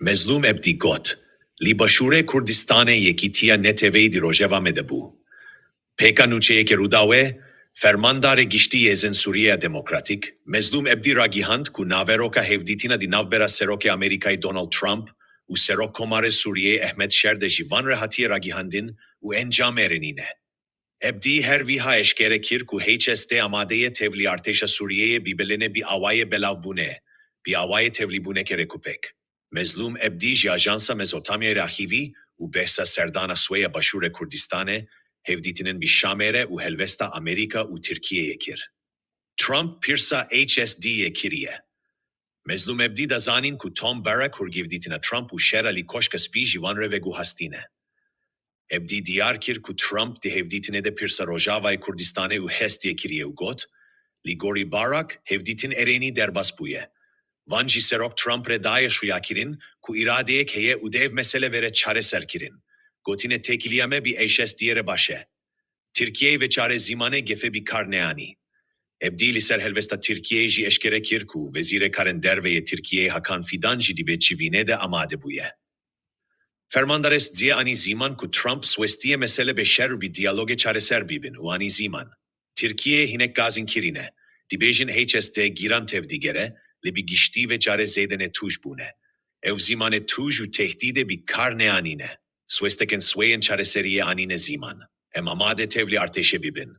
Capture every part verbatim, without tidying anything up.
Mezlûm Ebdî got, Li Başûrê Kurdistanê yekîtiya neteweyî di rojeva me de bû. Pêka nûçeyeke Rûdawê, fermandarê giştî yê Hêzên Sûriyeya Demokratîk, Mezlûm Ebdî ragihand ku naveroka hevdîtina di navbera Serokê Amerîkayê Donald Trump û Serokkomarê Sûriyeyê Ehmed Şer de ji van re hatiye ragihandin û encam erênî ne. Ebdî her wiha eşkere kir ku H S D amade ye tevlî artêşa Sûriyeyê bibe lê ne bi awayê belavbûnê, bi awayê tevlîbûneke rêkûpêk. Mezlûm Ebdî ji Ajansa Mezotamyayê re axivî û behsa serdana xwe ya Başûrê Kurdistanê, hevdîtinên bi Şamê re û helwesta Amerîka û Tirkiyeyê kir. Trump pirsa H S D yê kiriye. Mezlûm Ebdî da zanîn ku Tom Barrack hûrgivdîtina Trump û Şer a li Koşka Spî ji van re veguhastîne. Ebdî diyar kir ku Trump di hevdîtinê de pirsa Rojavayê Kurdistanê û H S D yê kiriye û got, Li gorî Barrack, hevdîtin erênî derbas bûye. Van ji Serok Trump re daye xuyakirin ku îradeyek heye û dê ev mesele vere çareserkirin. Gotine têkiliya me bi H S D yê re baş e. Tirkiyeyê vê çare zîmanê gefê bi kar neanî. Ebdî li ser helwesta Tirkiyeyê jî eşkere kir ku Wezîrê Karên Derve yê Tirkiyeyê Hakan Fidan jî di vê çivînê de amade bûye. Fermandarê S D Y'ê anî zîman ku Trump swestiye mesele be şer û bi diyalogê çareser bibin û anî zîman, Tirkiyeyê hinek gazîn kirîne. Dibêjin H S D giran tevdigere, lê bi giştî vê çare zêde ne tûj bûne. Ew zîmanê tûj û tehdîdê bi kar neanîne. Swestekên swêyên çareseriyê anîne zîman. Em amade tevlî artêşê bibin.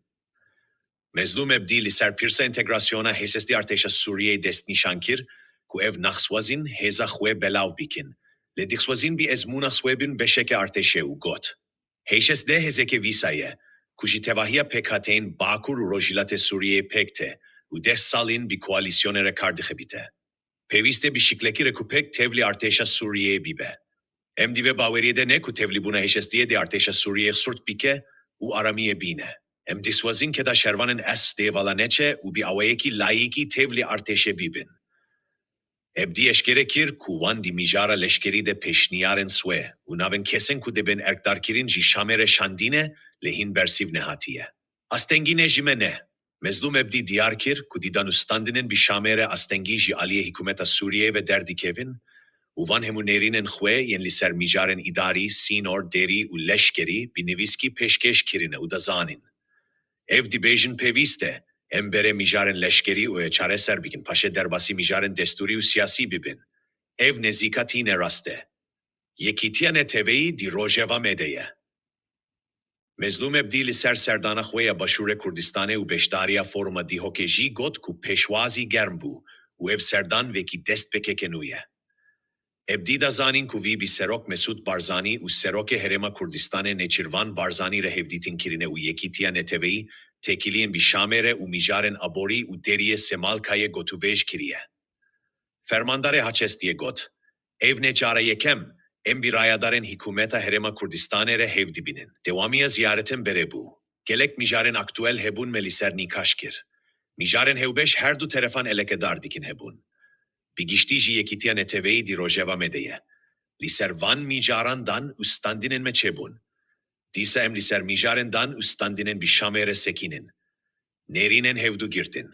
Mezlûm Ebdî li ser pirsa entegrasyona H S D artêşa Sûriyeyê destnîşan kir ku ev naxwazin hêza xwe belav bikin. Lê dixwazin bi ezmûna xwe bin beşeke artêşê û got, H S D hêzeke vîsa ye ku ji tevahiya pêkhateyên Bakur û Rojhilatê Sûriyeyê pêk tê û deh sal in bi koalîsyonê re kar dixebite. Pêwîst e bi şiklekî rêkûpêk tevlî artêşa Sûriyeyê bibe. Em di vê baweriyê de ne ku tevlîbûna H S D'yê dê artêşa Sûriyeyê xurt bike û aramiyê bîne. Em dixwazin keda şervanên S D vala neçe û bi awayekî layîkî tevlî artêşê bibin. Ebdî eşkere kir ku wan di mijara leşkerî de pêşniyarên swê û navên kesên ku dibên erkdarkirin ji Şamê re şandine, lê hîn bersîv nehatiye. Astengî ne ji me ne. Mezlûm Ebdî diyar kir ku di danûstandinên bi Şamê re astengî ji aliyê hikûmeta Sûriyeyê ve derdikevin û van hemû nêrînên xwe yên li ser mijarên îdarî, sînor, derî û leşkerî bi nivîskî pêşkêş kirine û da zanîn. Ev dibêjin pêwîst e em berê mijarên leşkerî û yê çareser bikin, paşê derbasî mijarên destûrî û siyasî bibin. Ev nêzîkatî ne rast e. Yekîtiya Neteweyî di rojeva me de ye. Mezlûm Ebdî li ser serdana xwe ya Başûrê Kurdistanê û beşdariya foruma Dîhokê jî got ku pêşwazî germ bû û ev serdan wekî destpêkeke nû ye. Ebdî da zanîn ku vî bi Serok Mesûd Barzanî û Serokê Herêma Kurdistanê Nêçîrvan Barzanî re hevdîtin kirine û Yekîtiya Neteweyî têkiliyên bi Şamê re û mijarên aborî û deriyê Semalkayê gotûbêj kiriye. Fermandarê H S D'yê got, Ev ne cara yekem, em bi rayadarên hikûmeta Herêma Kurdistanê re hev dibînin. Dewamiya ziyaretên berê bû. Gelek mijarên aktuel hebûn me li ser nîqaş kir. Mijarên hevbeş her du terefan elekedar dikin hebûn. Bi giştî jî Yekîtiya Neteweyî di rojeva me de ye. Li ser van mijaran dan û standinên me çêbûn. Dîsa em li ser mijarên dan û standinên bi Şamê re sekînin. Nêrînên hevdu girtin.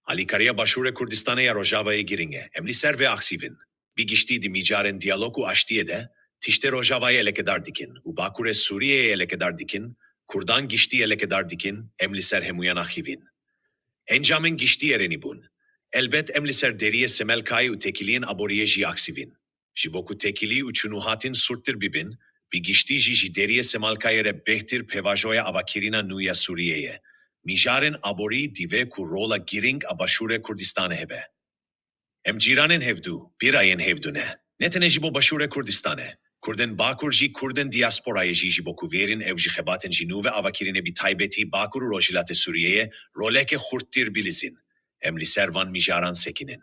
Alîkariya Başûrê Kurdistanê ya Rojavayê giring e. Em li ser vê axsivin. Bi giştî di mijarên diyalog û aştiyê de tiştê Rojavayê elekedar dikin û Bakurê Sûriyeyê elekedar dikin, Kurdan giştî elekedar dikin, em li ser hemûyan axivîn. Encamên giştî erênî bûn. Elbet em li ser deriyê Semelkayê û têkiliyên aboriyê jî axivîn. Ji bo ku têkilî û çûnûhatin sûrtir bibin, bi giştî jî ji deriyê Semalkayê re bêhtir pêvajoya avakirina nû ya Sûriyeyê. Mijarên aborî divê ku rola girîng a Başûrê Kurdistanê hebe. Em cîranên hevdu, birayên hevdu ne. Ne tenê ji bo Başûrê Kurdistanê. Kurdên Bakur jî, Kurdên diyasporayê jî ji bo ku vêrîn ew ji xebatên ji nû ve avakirinê bi taybetî Bakur û Rojhilatê Sûriyeyê roleke xurttir bilîzin. Em li ser van mijaran sekinin.